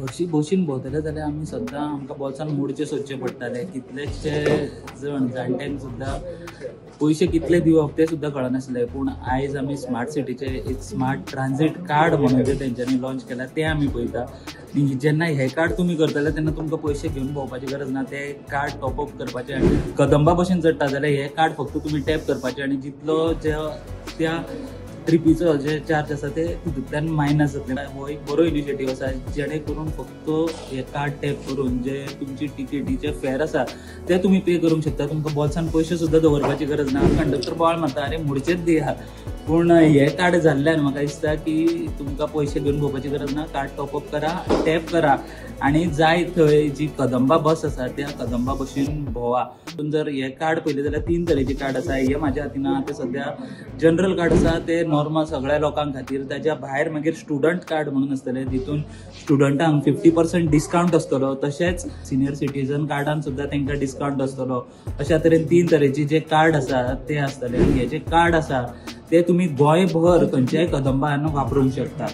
हरशी बशीन भोंवतले जाल्यार आमी सद्दां आमकां बोल्सान मोडचे सोदचे पडटाले. कितलेशे जण जाणट्यांक सुद्दां पयशे कितले दिवप ते सुद्दां कळनासले. पूण आयज आमी स्मार्ट सिटीचे एक स्मार्ट ट्रान्झीट कार्ड म्हणून जे तेंच्यांनी लॉन्च केला ते आमी पळयता. आनी जेन्ना हे कार्ड तुमी करतले तेन्ना तुमकां पयशे घेवन भोंवपाची गरज ना. ते कार्ड टॉपअप करपाचे आनी कदंबा बशीन चडटा जाल्यार हे कार्ड फक्त तुमी टॅप करपाचे आनी जितलो जे त्या ट्रिपीचो जे चार्ज आसा ते तितूंतल्यान मायनस जातले. हो एक बरो इनिशिएटीव आसा जेणे करून फक्त हे कार्ड टॅप करून जे तुमची टिकेटीचे फेर आसा ते तुमी पे करूंक शकता. तुमकां बोल्सान पयशे सुद्दां दवरपाची गरज ना. कंडक्टर बोवाळ मारता, अरे मोडचेच दिया. पूण हे कार्ड जाल्ल्यान म्हाका दिसता की तुमकां पयशे घेवन भोंवपाची गरज ना. कार्ड टॉपअप करा, टॅप करा आनी जाय थंय जी कदंबा बस आसा त्या कदंबा बशीन भोंवा. पूण जर हे कार्ड पळयलें जाल्यार 3 तरेचे कार्ड आसा. हे म्हाज्या हातीन आहा ते सद्या जनरल कार्ड आसा, ते नॉर्मल सगळ्या लोकां खातीर. ताच्या भायर मागीर स्टुडंट कार्ड म्हणून आसतलें, तितून स्टुडंटांक 50% डिस्कावंट आसतलो. तशेंच सिनियर सिटीजन कार्डान सुद्दां तांकां डिस्कावंट आसतलो. अशा तरेन 3 तरेचे जे कार्ड आसा ते आसतले. आनी हे जे कार्ड आसा ते तुमी गोंयभर खंयच्याय कदंबान वापरूंक शकता.